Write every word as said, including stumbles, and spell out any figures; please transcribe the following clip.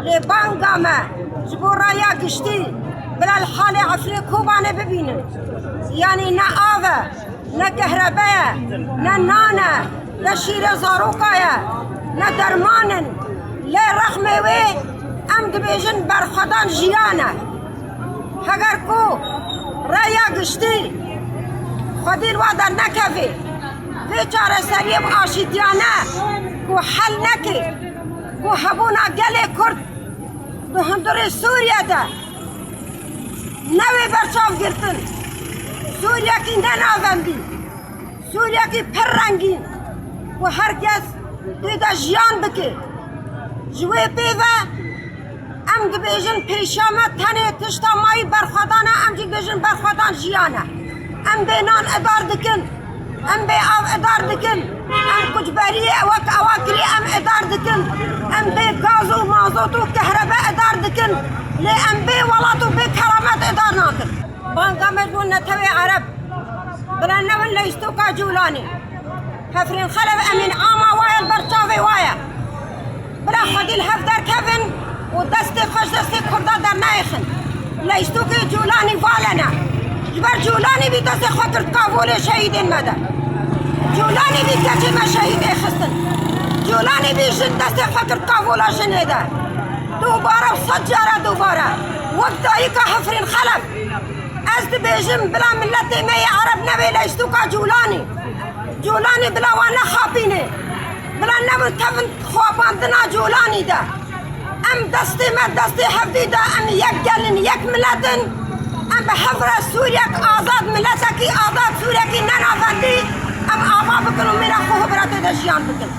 Lê banga me ji bo raya giştî bila li halê Efrînê Kobanê bibînin. Yanî ne av e, ne kehrebe ye, ne nan e, ne şîrê zaroka ye, ne derman in. Lê rexmê wê em dibêjin berxwedan jiyan e. Heger ku raya giştî xwedî li wa dernekeve, vê çareseriyê bi aşîtiyane ku hel neke, ku hebûna gelê Kurd di hundirê Sûriye de newê berçav girtin. Sûriyekî ne navendî, Sûriyekî pir rengîn ku her kes tê de jiyan bike. Ji wê pê ve em dibêjin pêşiya me tenê tişta mayî berxwedan e, em jî dibêjin berxwedan jiyan e. Em bê nan edar dikin, em bê av edar dikin, em koçberiyê wek ewa kirî em edar dikin, em bê gaz û mazot û kehrebe edar dikin, lê em bê welat û bê keramet edar nakin. Banga me ji bo netewê Ereb, bila newin leystoka Cûlanê. Hefrîn Xelef emîn ama wa ye, li ber çavê wa ye. Bila xwedî li hev derkevin û destê xwe ji destê Kurda derneyêxin. Leystoka Cûlanî valene. Ji ber Cûlanî bî destê xwe girt kavolê şehîdên me de. Cûlanî bî keçê me şehîdê xistin. Cûlanî bî jin destê xwe girt kavola jinê de. Dubare û sed cara dubare. Wek dayika Hefrîn Xelef. Ez dibêjim bila miletê me yê Ereb nebe leystoka Cûlanî. Cûlanî bila wan nexapîne. Bila nebin kevin xapandina Cûlanî de. Em destê me destê hevdî de, em yek gel in, yek milet in. Em bi hev re Sûriyek azad, miletekî azad, Sûriyekî nenavendî em ava bikin û mîra xwe hûbira tê de jiyan bikin.